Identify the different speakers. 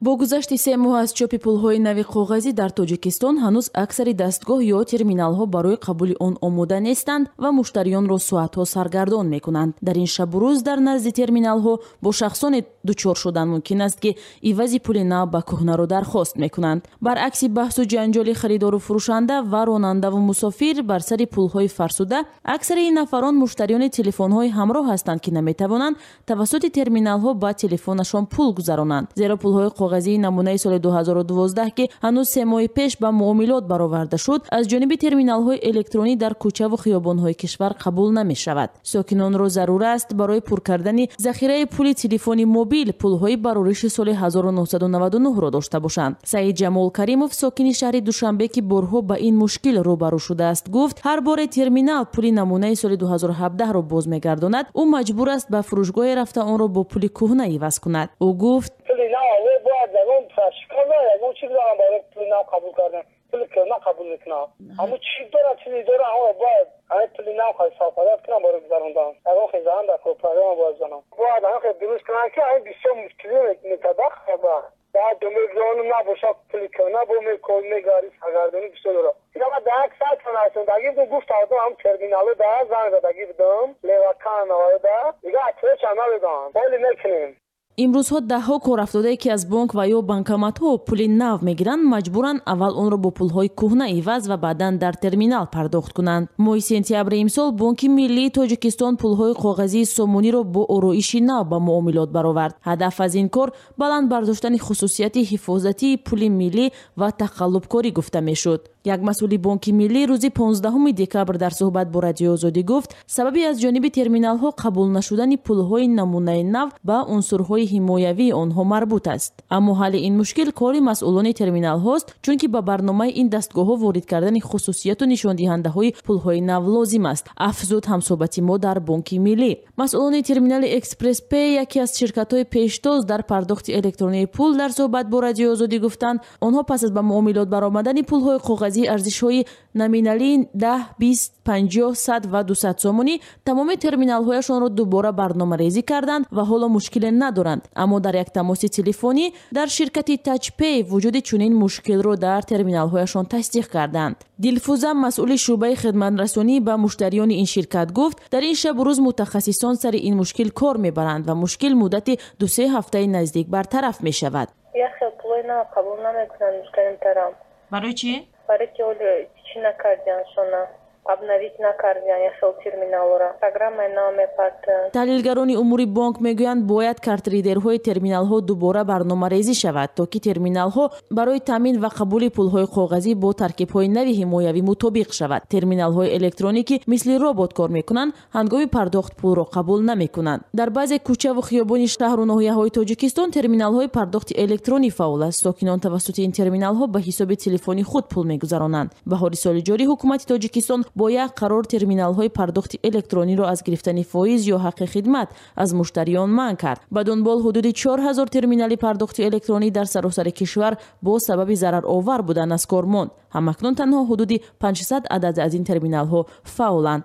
Speaker 1: Бо гузашти 3 моҳ аз чопи пулҳои нави коғазӣ дар Тоҷикистон, ҳанӯз аксари дастгоҳ ё терминалҳо барои қабули он омода нестанд ва муштариёнро соатҳо саргардон мекунанд. Дар ин шабу рӯз дар назди терминалҳо бо шахсоне дучор шудан мумкин аст, ки ивази пули нав ба кӯҳнаро дархост мекунанд. Баръакси баҳсу ҷанҷоли харидору фурӯшанда ва ронандаву мусофир бар сари пулҳои фарсуда, аксари ин нафарон муштариёни телефонҳои ҳамроҳ ҳастанд, ки наметавонанд тавассути терминалҳо ба телефонашон пул гузаронанд, зеро пулҳои коғазии намунаи соли 2012, ки ҳанӯз 3 моҳи пеш ба муомилот бароварда шуд, аз ҷониби терминалҳои электронӣ дар кӯчаву хиёбонҳои кишвар қабул намешавад. Сокинонро зарур аст барои пур кардани захираи пули телефони мобил пулҳои барориши соли 1999-ро дошта бошанд. Саид Ҷамол Каримов, сокини шаҳри Душанбе, ки борҳо ба ин мушкил рӯбарӯ шудааст, гуфт, ҳар боре терминал пули намунаи соли 2017-ро боз мегардонад, ӯ маҷбур аст ба фурӯшгоҳе рафта, онро бо пули кӯҳна иваз кунад. Ӯ гуфт:
Speaker 2: Пули нав бояд ягон сертификат, ягон чиз дорам барои пули нав қабул кардан. Пули кӯҳна қабул мекунам. Ҳамун чиз дорад, чизе дора, ҳама бояд ҳамин пули нав савфадат кунам барои гузарондан. Ягон хел занам дар программа бояд занам. Бояд ҳамин хел дуруст кунам, ки ҳамин бисёр мушкилӣ мекарда. Баъд мегузаронам, набошад пули кӯҳна, бо мегари, саргардонӣ бисёр дорад. Ма дар як сайт нарасондагӣ будам, гуфт ҳам терминалу да занг задагӣ будам, левакан да дига отвеча надодам. Ҳоли мекунем.
Speaker 1: Имрӯзҳо даҳҳо корафтодае, ки аз бонк ва ё банкоматҳо пули нав мегиранд, маҷбуранд аввал онро бо пулҳои кӯҳна иваз ва баъдан дар терминал пардохт кунанд. Моҳи сентябри имсол Бонки миллии Тоҷикистон пулҳои коғазии сомониро бо ороиши нав ба муомилот баровард. Ҳадаф аз ин кор баланд бардоштани хусусияти ҳифозатии пули миллӣ ва тақаллубкорӣ гуфта мешуд. Як масъули Бонки миллӣ рӯзи 15 декабр дар суҳбат бо Радиои Озодӣ гуфт, сабаби аз ҷониби терминалҳо қабул нашудани пулҳои намунаи нав ба унсурҳои ҳимоявии онҳо марбут аст. Аммо ҳалли ин мушкил кори масъулони терминалҳост, чунки ба барномаи ин дастгоҳҳо ворид кардани хусусияту нишондиҳандаҳои пулҳои нав лозим аст, афзуд ҳамсӯҳбати мо дар Бонки миллӣ. Масъулони терминали Экспресс-Пэй, яке аз ширкатҳои пештоз дар пардохти электронии пул, дар суҳбат бо Радиои Озодӣ гуфтанд, онҳо пас аз ба муомилот баромадани пулҳои коғазии арзишҳои номиналии 10, 20, 50, 100 ва 200 сомонӣ тамоми терминалҳояшонро дубора барномарезӣ карданд ва ҳоло мушкиле надоранд. Аммо дар як тамоси телефонӣ дар ширкати Тачпей вуҷуди чунин мушкилро дар терминалҳояшон тасдиқ карданд. Дилфуза, масъули шӯъбаи хидматрасонӣ ба муштариёни ин ширкат, гуфт, дар ин шабу рӯз мутахассисон сари ин мушкил кор мебаранд ва мушкил муддати 2-3 ҳафтаи наздик бартараф мешавад.
Speaker 3: Як хел пулои нав қабул намекунанд муштаримтарам.
Speaker 1: Барои чӣ?
Speaker 3: Барои ки оли чӣ накардиан, шона обновить накардиан як хел терминалора, программаи нав мепартоянд.
Speaker 1: Таҳлилгарони умури бонк мегӯянд, бояд картридерҳои терминалҳо дубора барномарезӣ шавад, то ки терминалҳо барои таъмин ва қабули пулҳои коғазӣ бо таркибҳои нави ҳимоявӣ мутобиқ шавад. Терминалҳои электронӣ, ки мисли робот кор мекунанд, ҳангоми пардохт пулро қабул намекунанд. Дар баъзе кӯчаву хиёбони шаҳру ноҳияҳои Тоҷикистон терминалҳои пардохти электронӣ фаъол аст. Сокинон тавассути ин терминалҳо ба ҳисоби телефони худ пул мегузаронанд. Баҳори соли ҷорӣ ҳукумати Тоҷикистон бо як қарор терминалҳои пардохти электрониро аз гирифтани фоиз ё ҳаққи хидмат аз муштариён манъ кард. Ба дунбол ҳудуди 4000 терминали пардохти электронӣ дар саросари кишвар бо сабаби зараровар будан аз кор монд. Ҳамакнун танҳо ҳудуди 500 адад аз ин терминалҳо фаъоланд.